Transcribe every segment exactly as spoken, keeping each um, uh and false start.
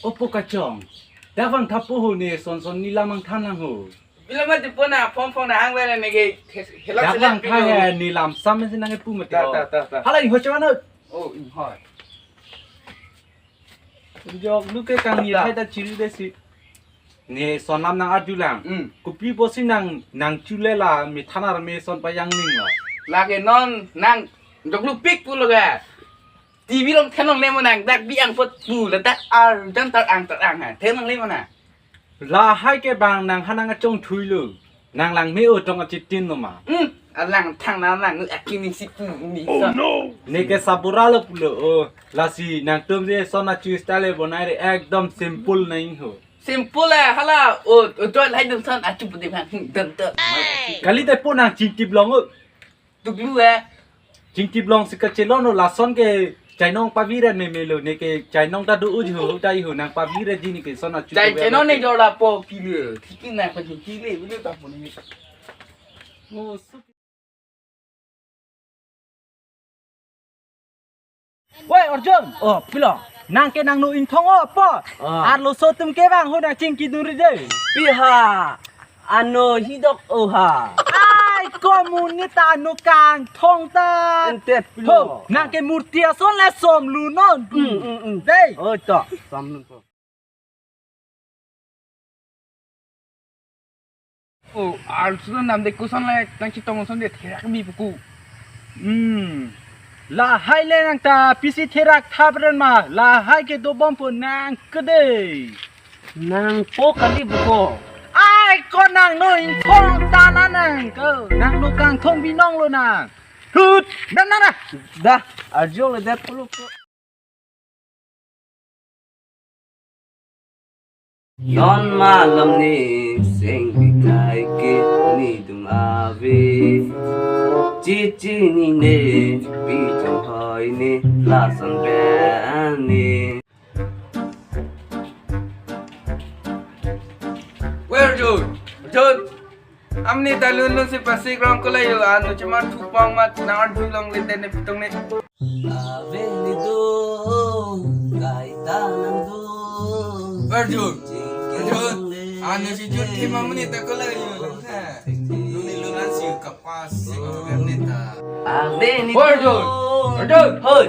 Opo kachong. Dak vangtha po ho ne son son ne lam nangthan lang ho. Bila mati po na phone phone na hang vela ne ke helak. Dak se vangtha pilo he ne lam sam si nangpu mati. Ta, ta, ta, ta. Hala inghoi chama no. Oh, inghoi. Jok lu ke kang ni ta hai ta chiri de si. Ne son lam nang-arju lang. Hmm. Kopi pusi nang nangchule la me thanar me son pajang ning lo. Lake non nang jok lu pik pulo ga. T V along than longle mo nang dak bi ang pot pu la dak arjan tar ang tar ang ha. Than longle mo na. Lahai ke bang nang hanang achong thui lo. Nang lang me-o tong achitin lo ma. Hmm. Alang thang na lang nu akini si pu ni. Oh sa. No. Ne ke sabura lo pulo. Oh, lasi nangtum je son achu style bonai re ekdom simple nang ho. Simple eh hala o o to lai dum son achu pu de bang dum to. Kali te po nang chingtip long o. Tuklu eh. Chingtip long si kachelon o lason ke chainong paviren me melo ne ke chainong ta do uji ho ta iho nang paviren ji ne ke son achu. Chai chainong ne jor la po pile. Tiki na pa ju pile bile ta po ne. Oh, so. Woi, Arjun. Oh, pilo. Nang ke nang nu ingthong o po. Ah. Arloso atum ke bang ho nang chingki dun ri de. Pi ha. Ano hidok o ha. Ai, komunita ano kangthong ta. Ente pilo. Ho, nang ke murti ason le som lu non. Mm, mm, mm. Dei. Oh, to. Som lu to. Oh, arloso nam de koson le nang chetong son de therak bi puku. Hmm. Lahai le nang ta pisi therak thap ren ma. Lahai ke dobom po nang kede. Nang po kali puko. Ai ko nang no ingthong ta na nang ko. Nang no kangthong binong lo nang. Tut, dan na na. Dah, arjong le dat pulo ko. Non malam ne seng bikai ke nidung ave. Chichi ni ne pi chong hoi ne lason ben ne. Where Arjun? Arjun? Amni ta lun lun si pasik rong ko layo ano chemar thupang mat nang arju longle te ne pitung ne. Ave ni do, kaita nang do. Arjun, Arjun, ano si Jun thima muni ta ko layo lun ha. Lun ni lun an si kapas si ko ne ta. Ave ni do. Arjun, Arjun. Hoi,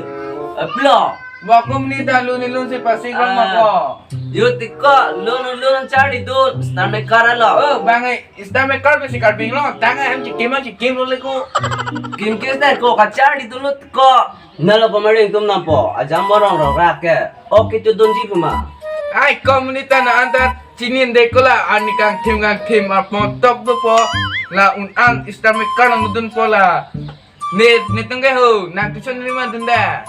aplo. Wakum ni ta lun ni lun si pasik rong ma ko. Yo tiko, lun lun chari do, stomach kara lo. Oh, bang eh. Stomach kar besi kar bing lo, tang ahem chikim chikim lo leko. Kim kis dai ko kachari dulu ko. Nalo pamaring tum nampo, ajam borong rok rak ke. Oke tu dunji puma. Ai komunita na anta chinin de ko la ani kangthim kangthim apon tok do po. La un an stomach kar nang dun po la. Ne, ne tungke ho, nang tuition ni ma dun da.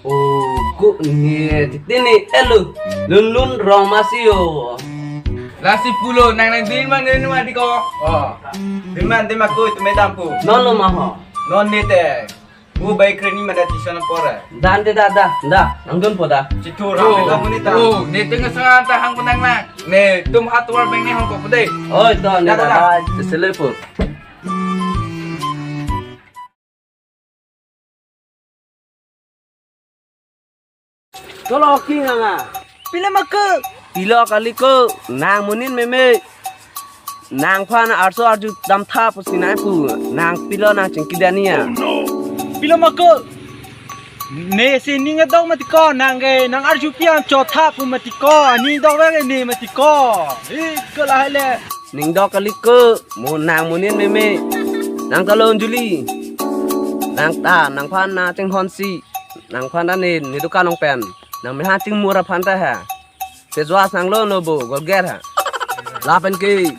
Oh, ko ne, titi ne, elo. Lun lun rong masi yo. Lasi pulo, nang nang din ma, din ma di ko. Oh. Din ma, din ma ko, itu medam po. Non lo ma ho. Non ne te. Bu bai kreni ma da tuition pora. Dan de da, da, da. Nang dun po da. Chitur, oh, kamu ni ta. Oh, ne tengah sangat ta hang punang nang. Ne, tum hat war beng ne hong ko pudai. Oh, itu ne da, da, da, da. Da, da. Sele po. Tolo king anga. Pilo ma ke? Pilo kali ko, nang munin meme. Nangphan arso arju damtha pusi nai pu. Nang pilo nang chingki dania. Pilo ma ke? Ne si ning adong mati ko, nang ke nang arju pian chotha pu mati ko, ani dok we ne mati ko. Ih, ke lahai le. Ning dok kali ko, mo nang munin meme. Nang talo unjuli. Nang ta, nangphan nang chinghon si. Nangphan ta ne, ne dukan ong pen. Nang meha chingmur aphan ta ha. Face wash nang lo no bo, Colgate ha. Lapen ke,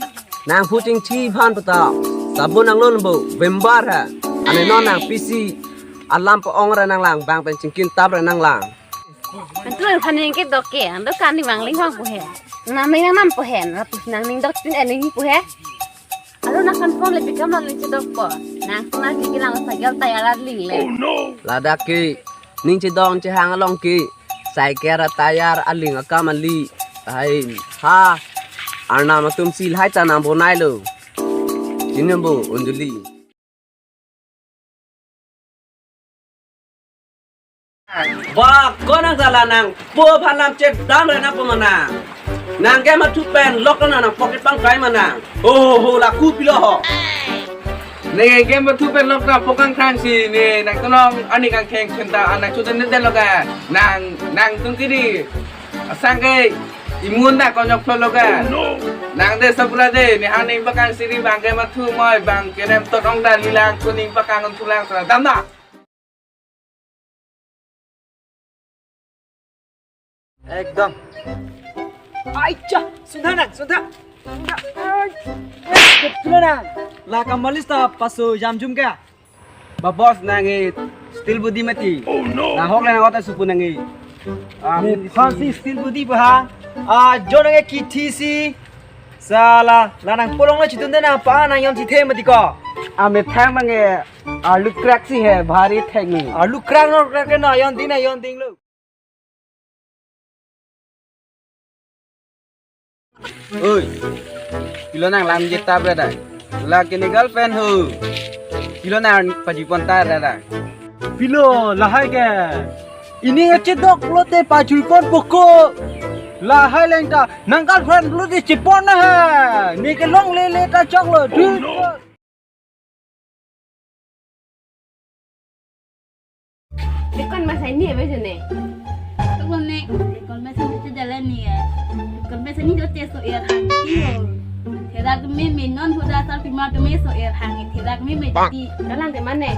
nang phu chingchi phan pata. Sabun nang lo no bo, Vim Bar ha. Ane non nang pisi. Alam pa ong ra nang lang, bang pen chingkin tap ra nang lang. Antu ang phaning ke dok ke, ang dukan ni mangling hong pu he. Naming nang nam pu he, na pu nang ning dok tin ening pu he. Alo nang kan phone le pikam na ling chedok po. Nang suna si kilang sa gel tayar aling le. Ladak ke, ning chedok chehang along ke. Cycle atayar aling akam ali. Hai, ha. Arnam atum si lahai ta nang bonai lo. Chini bo unjuli. Ba, konang jala nang, po phan lam chet dam re nang po manang. Nang game athu pen lockdown nang pocket pangkai manang. Oh, ho, la ku pilo ho. Ne game athu pen lockdown pokang thang si ne nang tonong ani kang kheng khenta anak chudan den loga. Nang, nang tung kiri. Asang ke imun da konyok plo loga. Nang de sapura de, ne haning pakang siri bang game athu moi bang kenem tot ong da lilang kuning pakang thulang sara dam da. Ekdom. Aicha, sundha nang, sundha. Sundha. Ai, eh, betul nang. La kamalis ta paso jam jum ka? Ba boss nang e steel body mati. Oh no. Na hok le na kota supu nang e. Ah, ne mati phansi si. Steel body ba ha. Ah, jo nang e kithi si. Sala, la nang polong la chitun de na pa nang yon si the mati ko. Ah, me thang mang e. Alu crack si hai, bhari thek ni. Alu crack no crack no, yon ding na, yon ding lo. Oi. Pilo nang lam jeta brother. La kini girlfriend ho. Pilo nang paji pon ta brother. Pilo lahai ke. Ini ngechedok lote paji pon poko. Lahai leng ta nang girlfriend lote chepon na ha. Ne ke long lele ta chok lo. Duh. Dukkan masa ini apa jene? Tukun ni, dukkan masa ini tu jalan ni ya. Dukkan masa ini dote so er hang ti ho. Therak me me non huda sar pima tu me so er hang. Therak me me di. Dalang te mane?